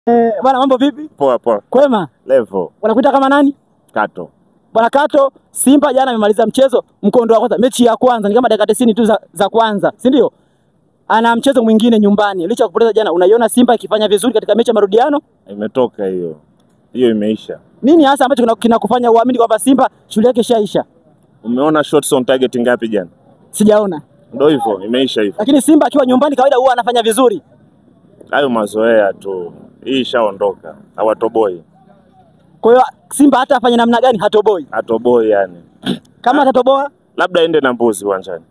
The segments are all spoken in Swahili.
Bwana mambo vipi? Poa poa. Kwema? Level. Wanakuita kama nani? Kato. Bwana Kato, Simba jana amemaliza mchezo mkondo wa kwanza, mechi ya kwanza ni kama dakika 90 tu za kwanza, si ndio? Ana mchezo mwingine nyumbani. Licha ya kupoteza jana, unaiona Simba ikifanya vizuri katika mechi ya marudiano? Imetoka hiyo. Hiyo imeisha. Nini hasa ambacho kinakufanya uamini kwamba Simba shughuli yake ishaisha? Umeona shots on target ngapi jana? Sijaona. Ndio hivyo, imeisha hivyo. Lakini Simba akiwa nyumbani kawaida huwa anafanya vizuri. Hayo mazoea tu. Hii ishaondoka. Hawatoboi. Kwa hiyo Simba hata afanye namna gani hatoboi. Hatoboi yani. Kama atatoboa labda ende na mbuzi uwanjani.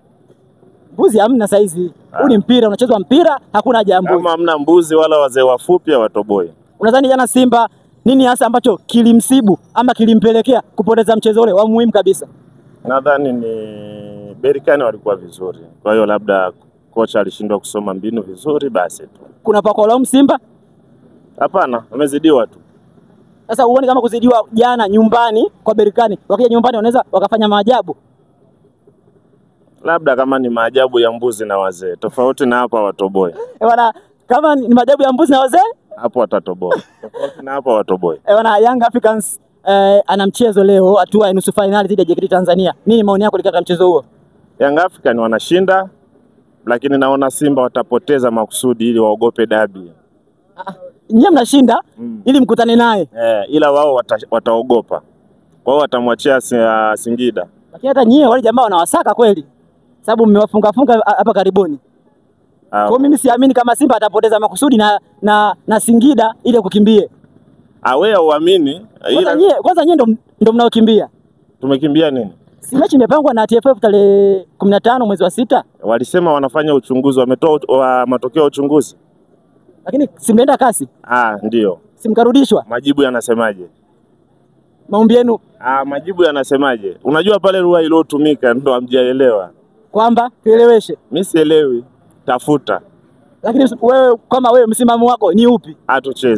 Mbuzi hamna saizi. Huu ni mpira, unachezwa mpira, hakuna haja ya mbuzi. Kama hamna mbuzi wala wazee wafupi hawatoboi. Unadhani jana Simba nini hasa ambacho kilimsibu ama kilimpelekea kupoteza mchezo ule wa muhimu kabisa? Nadhani ni Berkane walikuwa vizuri. Kwa hiyo labda kocha alishindwa kusoma mbinu vizuri basi tu. Kuna pa kulaumu Simba? Hapana, wamezidiwa tu. Sasa uone kama kuzidiwa jana nyumbani kwa Berkane, wakija nyumbani wanaweza wakafanya maajabu. Labda kama ni maajabu ya mbuzi na wazee, tofauti na hapa watoboi. Bwana, kama ni maajabu ya mbuzi na wazee, hapo watatoboa. Tofauti na hapa watoboi. Bwana, Young Africans ana mchezo leo hatua ya nusu finali dhidi ya JKT Tanzania. Nini maoni yako katika mchezo huo? Young Africans wanashinda, lakini naona Simba watapoteza makusudi ili waogope dabi. Nyie mnashinda ili mkutane naye. Ila wao wataogopa. Kwa hiyo watamwachia Singida. Lakini hata nyie wale jamaa wanawasaka kweli. Sababu mmewafunga funga hapa karibuni. Kwa hiyo mimi siamini kama Simba atapoteza makusudi na Singida ili kukimbie. Wewe uamini? Kwanza nyie ndo mnaokimbia. Tumekimbia nini? Si mechi imepangwa na TFF tarehe 15 mwezi wa 6. Walisema wanafanya uchunguzi, wametoa matokeo ya uchunguzi. Lakini simmeenda kasi? Ndio. Simkarudishwa? Majibu yanasemaje? Maombi yenu? Majibu yanasemaje? Unajua pale lugha iliyotumika ndo hamjaelewa. Kwamba tueleweshe. Mimi sielewi. Tafuta. Lakini wewe kama wewe msimamo wako ni upi? Hatuchezi.